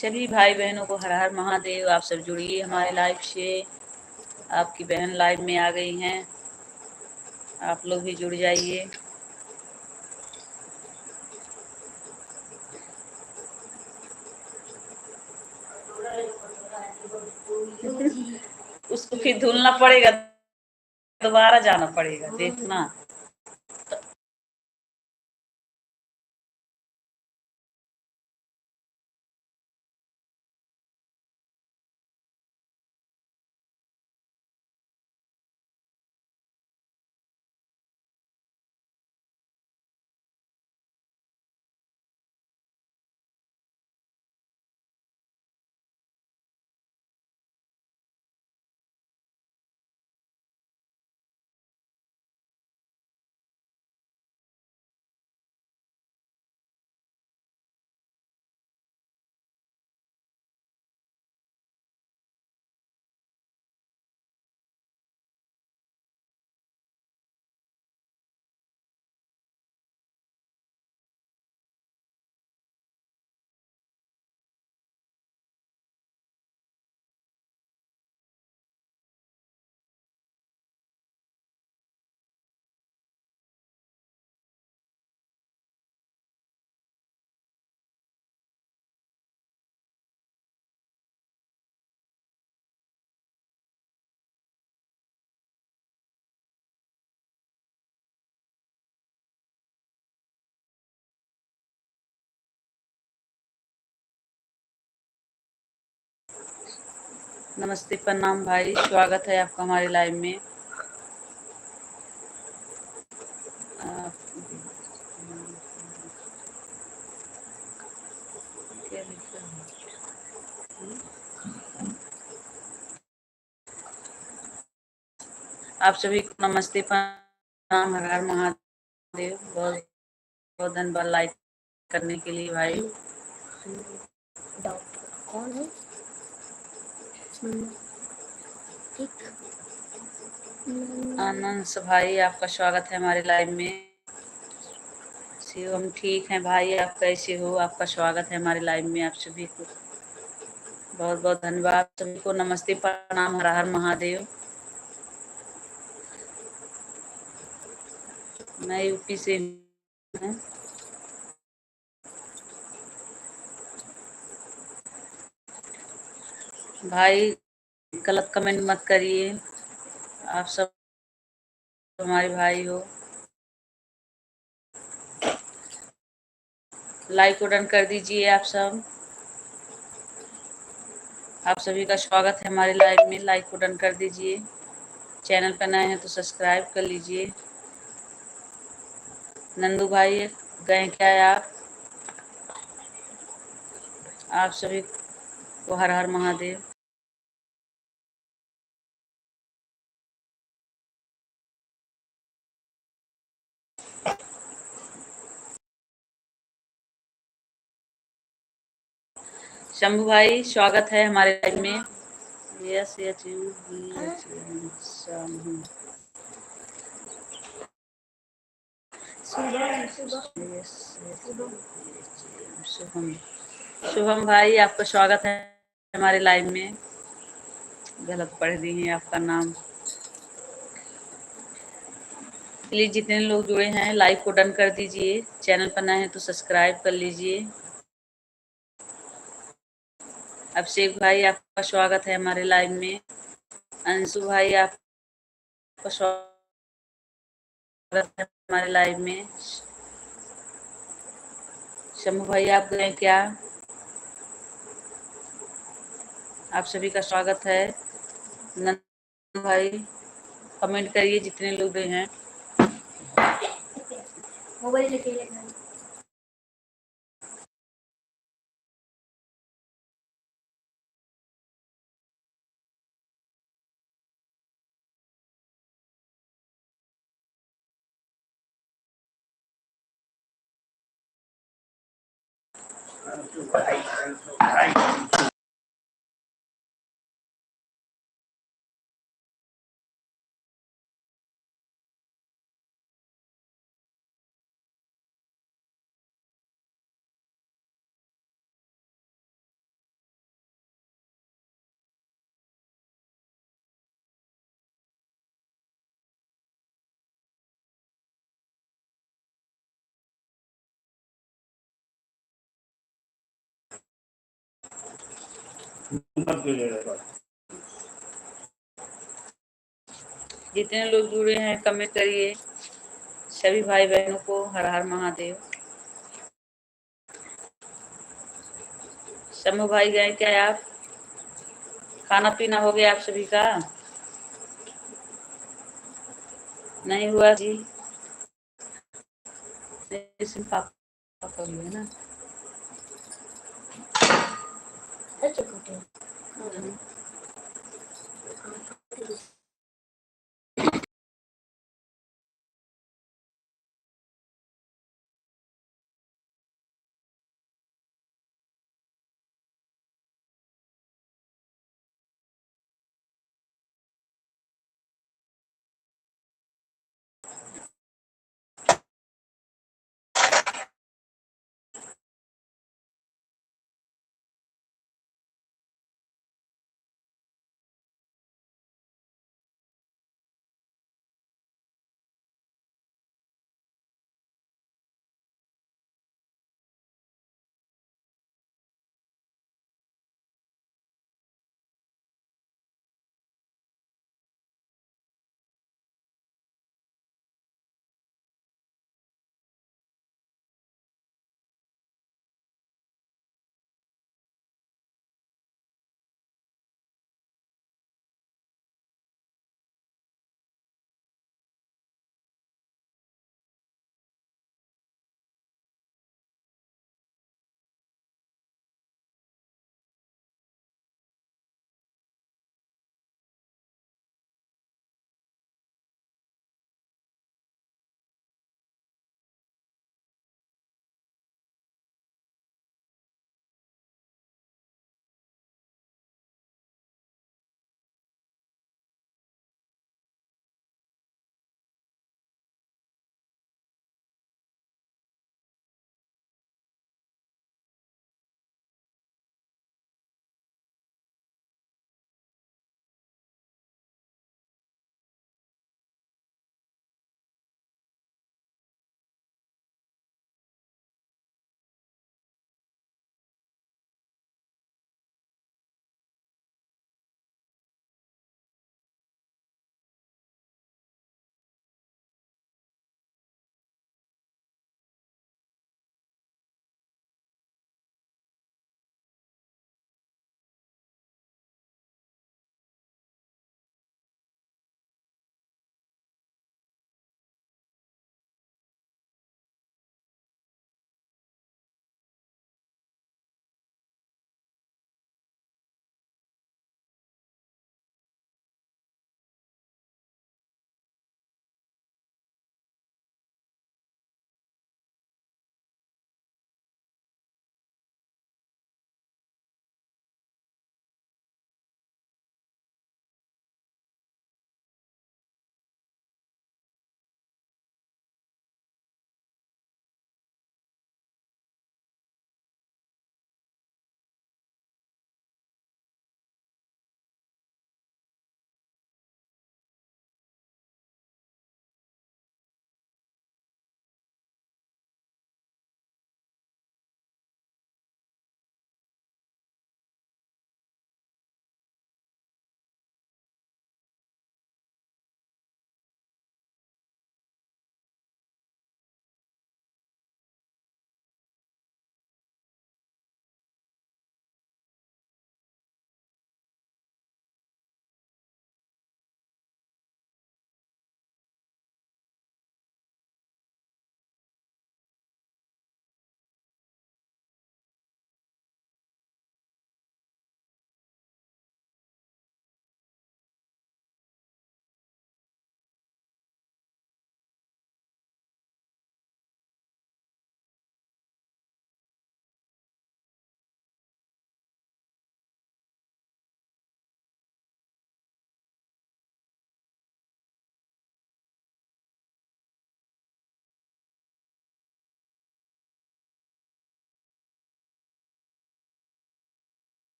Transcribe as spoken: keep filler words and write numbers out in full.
सभी भाई बहनों को हर हर महादेव। आप सब जुड़िए हमारे live से। आपकी बहन live में आ गई हैं, आप लोग भी जुड़ जाइए। उसको फिर धुलना पड़ेगा, दोबारा जाना पड़ेगा, देखना। नमस्ते, प्रणाम भाई, स्वागत है आपका हमारे live में। आप, क्या लिखा है? आप सभी को नमस्ते, प्रणाम, हर हर महादेव। बहुत बहुत धन्यवाद like करने के लिए भाई। डॉक्टर कौन है? एक आनंद भाई, आपका स्वागत है हमारे live में। शिवम ठीक हैं भाई, आप कैसे हो? आपका स्वागत है हमारे live में, आप सभी को बहुत बहुत धन्यवाद। सभी को नमस्ते, प्रणाम, हर हर महादेव। मैं यूपी से हूँ। भाई, गलत comment मत करिए, आप सब हमारे भाई हो। Like को done कर दीजिए आप सब। आप सभी का स्वागत है हमारे live में। Like को done कर दीजिए। Channel पर नए हैं तो subscribe कर लीजिए। नंदू भाई, गए क्या आप? आप सभी को हर हर महादेव। शंभू भाई, स्वागत है हमारे live में। S H U B H A M, शंभू। शुभम, शुभम। शुभम, शुभम भाई, आपका स्वागत है हमारे live में। गलत पढ़ दी है आपका नाम। Please, जितने लोग जुड़े हैं, like को done कर दीजिए। Channel पर नए हैं तो subscribe कर लीजिए। अभिषेक भाई, आपका स्वागत है हमारे live में। अंशु भाई, आपका स्वागत है हमारे live में। शंभू भाई, आप गए क्या? आप सभी का स्वागत है। नंदू भाई, comment करिए जितने लोग गए हैं। मोबाइल लेके जितने लोग जुड़े हैं, comment करिए। सभी भाई बहनों को हर हर महादेव। शंभू भाई, गए क्या आप? खाना पीना हो गया आप सभी का? नहीं हुआ जी। इसमें पापा का भी है ना।